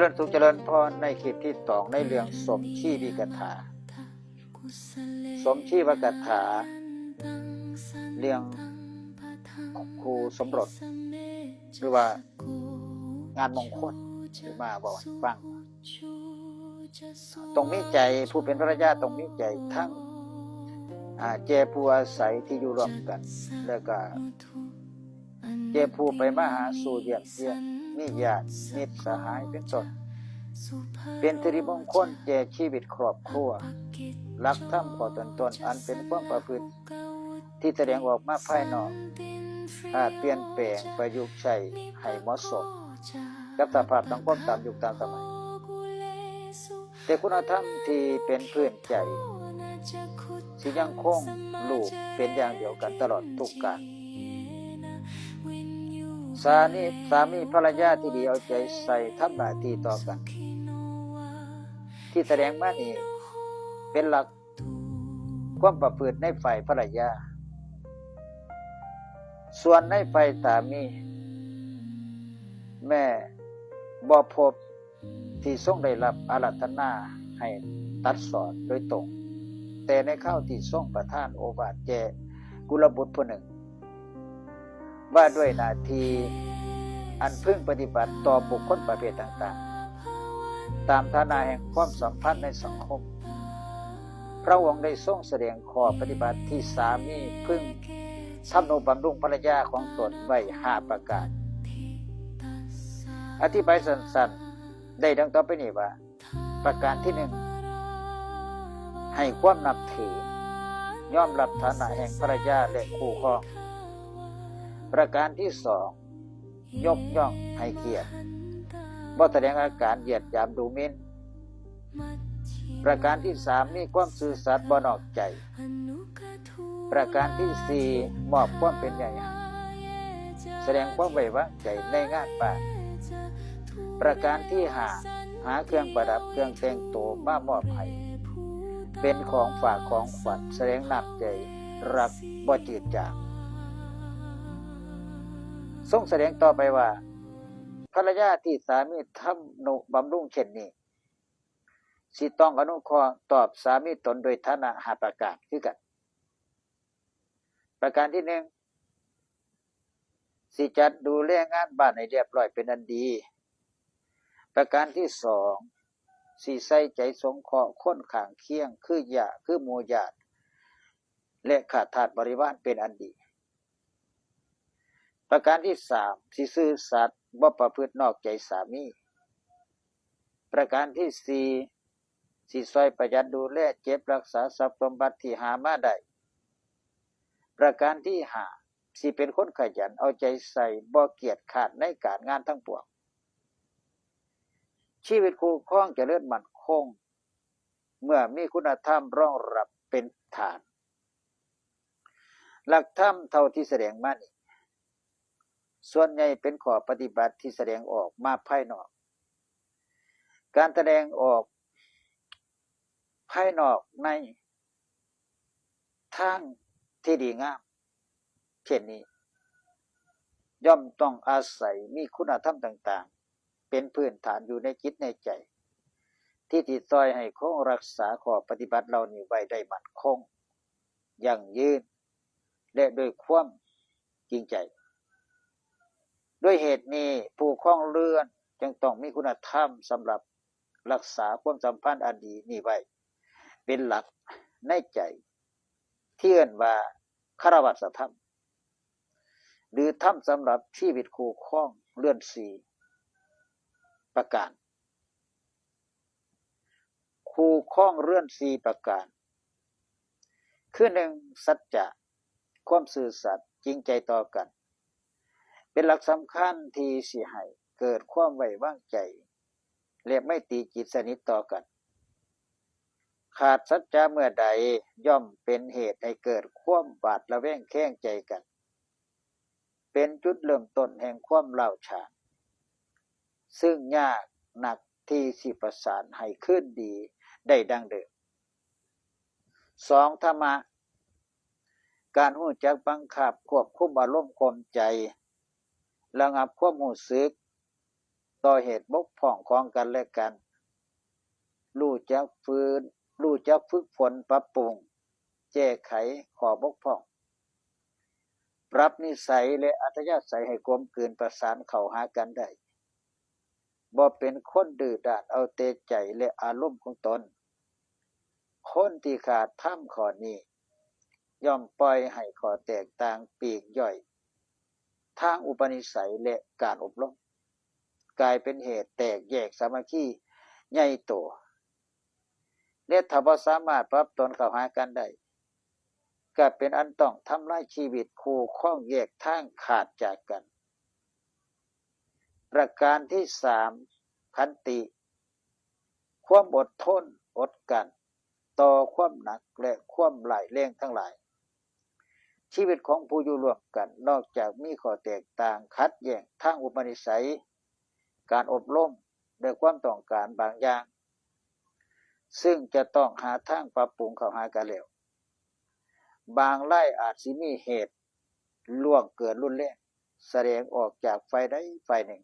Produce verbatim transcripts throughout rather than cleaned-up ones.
ริญสุขเจริญพร ในคลิปที่สองในเรื่องสมชีวิกถา สมชีวกถา เรื่องคู่สมรส หรือว่างานมงคล ที่มาบอกให้ฟัง ต้องมีใจ ผู้เป็นภรรยาต้องมีใจทั้ง อ่า แก่ผู้อาศัยที่อยู่ร่วมกัน แล้วก็ แก่ผู้ไปมาหาสู่เยี่ยมเยียน มีญาติมิตรสหายเป็นต้น เป็นสิริมงคลแก่ชีวิตครอบครัว หลักธรรมข้อต้นๆ อันเป็นความประพฤติที่แสดงออกมาภายนอก อาจเปลี่ยนแปลงประยุกต์ใช้ให้เหมาะสมกับสภาพสังคมตามยุคตามสมัย แต่คุณธรรมที่เป็นพื้นใจ สิยังคงลูกเป็นอย่างเดียวกันตลอดทุกการ สามี สามีภรรยาที่ดีเอาใจใส่ทำหน้าที่ต่อกัน ที่แสดงมานี้เป็นหลักความประพฤติในฝ่ายภรรยา ส่วนในฝ่ายสามี แม้บ่พบที่ทรงได้รับอาราธนาให้ตรัสสอนโดยตรง แต่ในคราวที่ทรงประทานโอวาทแก่กุลบุตรผู้หนึ่ง ว่าด้วยหน้าที่อันพึงปฏิบัติต่อบุคคลประเภทต่างๆ ตามฐานะแห่งความสัมพันธ์ในสังคม พระองค์ได้ทรงแสดงข้อปฏิบัติที่สามีพึงทำนุบำรุงภรรยาของตนไว้ห้าประการ อธิบายสั้นๆ ได้ดังต่อไปนี้ว่า ประการที่หนึ่ง ให้ความนับถือ ยอมรับฐานะแห่งภรรยาและคู่ครอง ประการที่สอง ยกย่องให้เกียรติ บ่แสดงอาการเหยียดหยามดูหมิ่น ประการที่สาม มีความซื่อสัตย์บ่นอกใจ ประการที่สี่ มอบความเป็นใหญ่ให้ แสดงความไว้วางใจในงานบ้าน ประการที่ห้า หาเครื่องประดับเครื่องแต่งตัวมามอบให้ เป็นของฝากของขวัญ แสดงน้ำใจรักบ่จืดจาง ทรงแสดงต่อไปว่า ภรรยาที่สามีทำนุบำรุงเช่นนี้ สิต้องอนุเคราะห์ตอบสามีตนโดยฐานะห้าประการคือกัน ประการที่หนึ่ง สิจัดดูแลงานบ้านให้เรียบร้อยเป็นอันดี ประการที่สอง สิใส่ใจสงเคราะห์คนข้างเคียง คือญาติ คือหมู่ญาติ และข้าทาสบริวารเป็นอันดี ประการที่สาม สิซื่อสัตย์ บ่ประพฤตินอกใจสามี ประการที่สี่ สิซอยประหยัดดูแลเก็บรักษาทรัพย์สมบัติที่หามาได้ ประการที่ห้า สิเป็นคนขยันเอาใจใส่ บ่เกียจคร้านในการงานทั้งปวง ชีวิตคู่ครองเจริญมั่นคง เมื่อมีคุณธรรมรองรับเป็นฐาน หลักธรรมเท่าที่แสดงมานี้ ส่วนใหญ่เป็นข้อปฏิบัติที่แสดงออกมาภายนอก การแสดงออกภายนอกในทางที่ดีงามเช่นนี้ ย่อมต้องอาศัยมีคุณธรรมต่างๆ เป็นพื้นฐานอยู่ในจิตในใจ ที่ติดต่อยให้คงรักษาข้อปฏิบัติเหล่านี้ไว้ได้มั่นคง ยั่งยืน และด้วยความจริงใจ ด้วยเหตุนี้ผู้ครองเรือนจึงต้องมีคุณธรรมสำหรับรักษาความสัมพันธ์อันดีนี้ไว้ เป็นหลักในใจ ที่เอิ้นว่าคารวะธรรม หรือธรรมสำหรับชีวิตคู่ครองเรือนสี่ประการ คู่ครองเรือนสี่ประการ คือหนึ่ง สัจจะ ความซื่อสัตย์จริงใจต่อกัน เป็นหลักสำคัญที่สิให้เกิดความไว้วางใจ และไมตรีจิตสนิทต่อกัน ขาดสัจจะเมื่อใดย่อมเป็นเหตุให้เกิดความหวาดระแวงแคลงใจกัน เป็นจุดเริ่มต้นแห่งความร้าวฉาน ซึ่งยากนักที่สิประสานให้คืนดีได้ดังเดิม สอง ธรรมะ การรู้จักบังคับควบคุมอารมณ์ข่มใจ ระงับความรู้สึก ต่อเหตุบกพร่องของกันและกัน รู้จักฟื้น รู้จักฝึกฝนปรับปรุง แก้ไขข้อบกพร่อง ปรับนิสัยและอัธยาศัยให้กลมกลืนประสานเข้าหากันได้ บ่เป็นคนดื้อด้านเอาแต่ใจและอารมณ์ของตน คนที่ขาดธรรมข้อนี้ ย่อมปล่อยให้ข้อแตกต่างปลีกย่อย ทางอุปนิสัยและการอบรม กลายเป็นเหตุแตกแยกสามัคคีใหญ่โต และถ้าบ่สามารถปรับตนเข้าหากันได้ ก็เป็นอันต้องทำลายชีวิตคู่ครองแยกทางขาดจากกัน ประการที่สาม ขันติ ความอดทน อดกลั้น ต่อความหนักและความร้ายแรงทั้งหลาย ชีวิตของผู้อยู่ร่วมกัน นอกจากมีข้อแตกต่างขัดแย้งทางอุปนิสัย การอบรม และความต้องการบางอย่าง ซึ่งจะต้องหาทางปรับปรุงเข้าหากันแล้ว บางรายอาจสิมีเหตุล่วงเกินรุนแรง แสดงออกจากฝ่ายใดฝ่ายหนึ่ง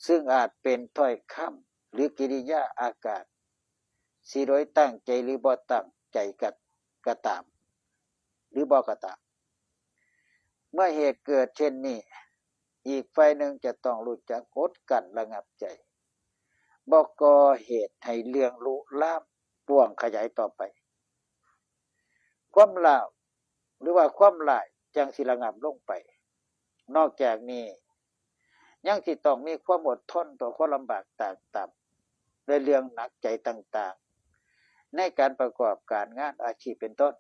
ซึ่งอาจเป็นถ้อยคำหรือกิริยาอาการ สิโดยตั้งใจหรือบ่ตั้งใจก็ ก็ตาม หรือบ่ก็ตาม เมื่อเหตุเกิดเช่นนี้ อีกฝ่ายหนึ่งจะต้องรู้จักอดกลั้นระงับใจ บ่ก่อเหตุให้เรื่องลุลามป่วงขยายต่อไป ความร้าวหรือว่าความร้ายจั่งสิระงับลงไป นอกจากนี้ ยังสิต้องมีความอดทนต่อความลำบากตากตำ และเรื่องหนักใจต่างๆ ในการประกอบการงานอาชีพเป็นต้น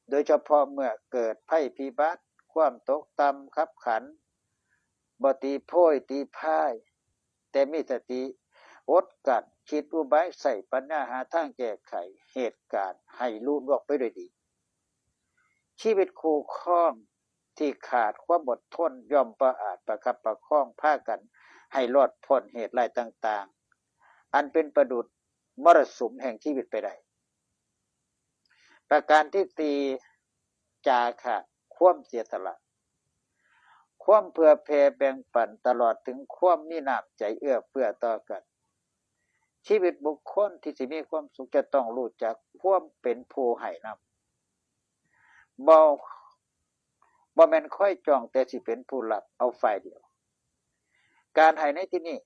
โดยเฉพาะเมื่อเกิดภัยพิบัติ ความตกต่ำคับขัน บ่ตีโพยตีพาย แต่มีสติอดกลั้น คิดอุบาย ใช้ปัญญาหาทางแก้ไขเหตุการณ์ให้ลุล่วงไปด้วยดี ชีวิตคู่ครองที่ขาดความอดทนย่อมบ่อาจประคับประคองพากันให้รอดพ้นเหตุร้ายต่างๆ อันเป็นประดุจมรสุมแห่งชีวิตไปได้ ประการที่สี่ จาคะ ความเสียสละ ความเผื่อแผ่แบ่งปันตลอดถึงความมีน้ำใจเอื้อเฟื้อต่อกัน ชีวิตบุคคลที่สิมีความสุขจะต้องรู้จักความเป็นผู้ให้นำ บ่ บ่แม่นคอยจ้องแต่สิเป็นผู้รับเอาฝ่ายเดียว การให้ในที่นี้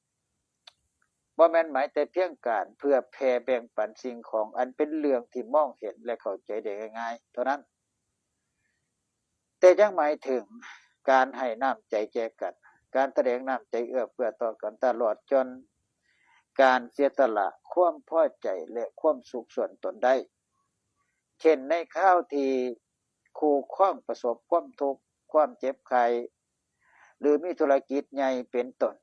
บ่แม่นหมายแต่เพียงการเผื่อแผ่แบ่งปันสิ่งของอันเป็นเรื่องที่มองเห็นและเข้าใจได้ง่ายๆ เท่านั้น แต่ยังหมายถึงการให้น้ำใจแก่กัน การแสดงน้ำใจเอื้อเฟื้อต่อกันตลอดจนการเสียสละความพอใจและความสุขส่วนตนได้ เช่นในคราวที่คู่ครองประสบความทุกข์ ความเจ็บไข้ หรือมีธุรกิจใหญ่เป็นต้น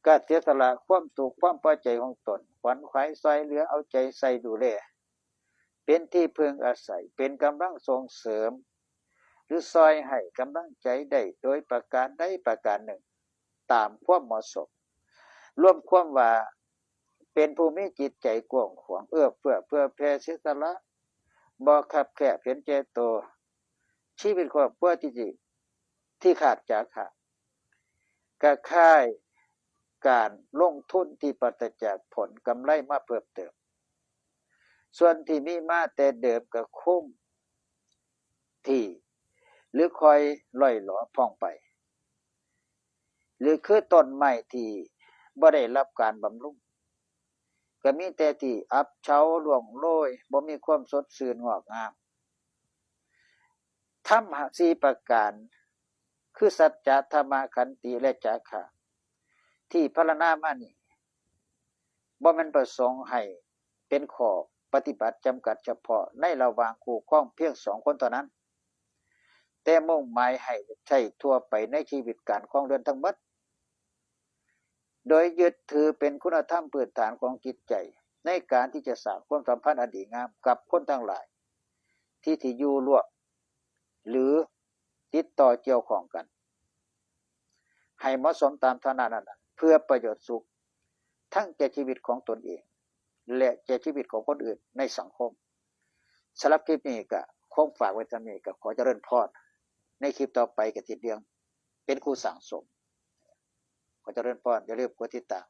ก็เสียสละความสุขความพอใจของตน ขวนขวายซอยเหลือเอาใจใส่ดูแล เป็นที่พึ่งอาศัย เป็นกำลังส่งเสริม หรือซอยให้กำลังใจได้โดยประการใดประการหนึ่ง ตามความเหมาะสม รวมความว่าเป็นผู้มีจิตใจกว้างขวาง เอื้อเฟื้อเผื่อแผ่เสียสละ บ่คับแคบเห็นแก่ตัว ชีวิตครอบครัวที่ดี ที่ขาดจาคะ ก็คล้ายการลงทุนที่ปราศจากผลกำไรมาเพิ่มเติม ส่วนที่มีมาแต่เดิมก็คงที่ หรือค่อยล่อยหลอพร่องไป หรือคือต้นไม้ที่บ่ได้รับการบำรุง ก็มีแต่ที่อับเฉาร่วงโรย บ่มีความสดชื่นงอกงาม ธรรมะสี่ประการ คือสัจจะ ธรรมะ ขันติ และจาคะ ที่พรรณนามานี้ บ่แม่นประสงค์ให้เป็นข้อปฏิบัติจำกัดเฉพาะในระหว่างคู่ครองเพียงสองคนเท่านั้น แต่มุ่งหมายให้ใช้ทั่วไปในชีวิตการครองเรือนทั้งหมด โดยยึดถือเป็นคุณธรรมพื้นฐานของจิตใจ ในการที่จะสร้างความสัมพันธ์อันดีงามกับคนทั้งหลาย ที่ที่อยู่ร่วม หรือติดต่อเกี่ยวข้องกัน ให้เหมาะสมตามฐานะนั้นๆ เพื่อประโยชน์สุข ทั้งแก่ชีวิตของตนเอง และแก่ชีวิตของคนอื่นในสังคม สำหรับคลิปนี้ก็คงฝากไว้เท่านี้ ก็ขอเจริญพร ในคลิปต่อไปก็สิเรื่องเป็นคู่สร้างสม เจริญพร อย่าลืมกดติดตาม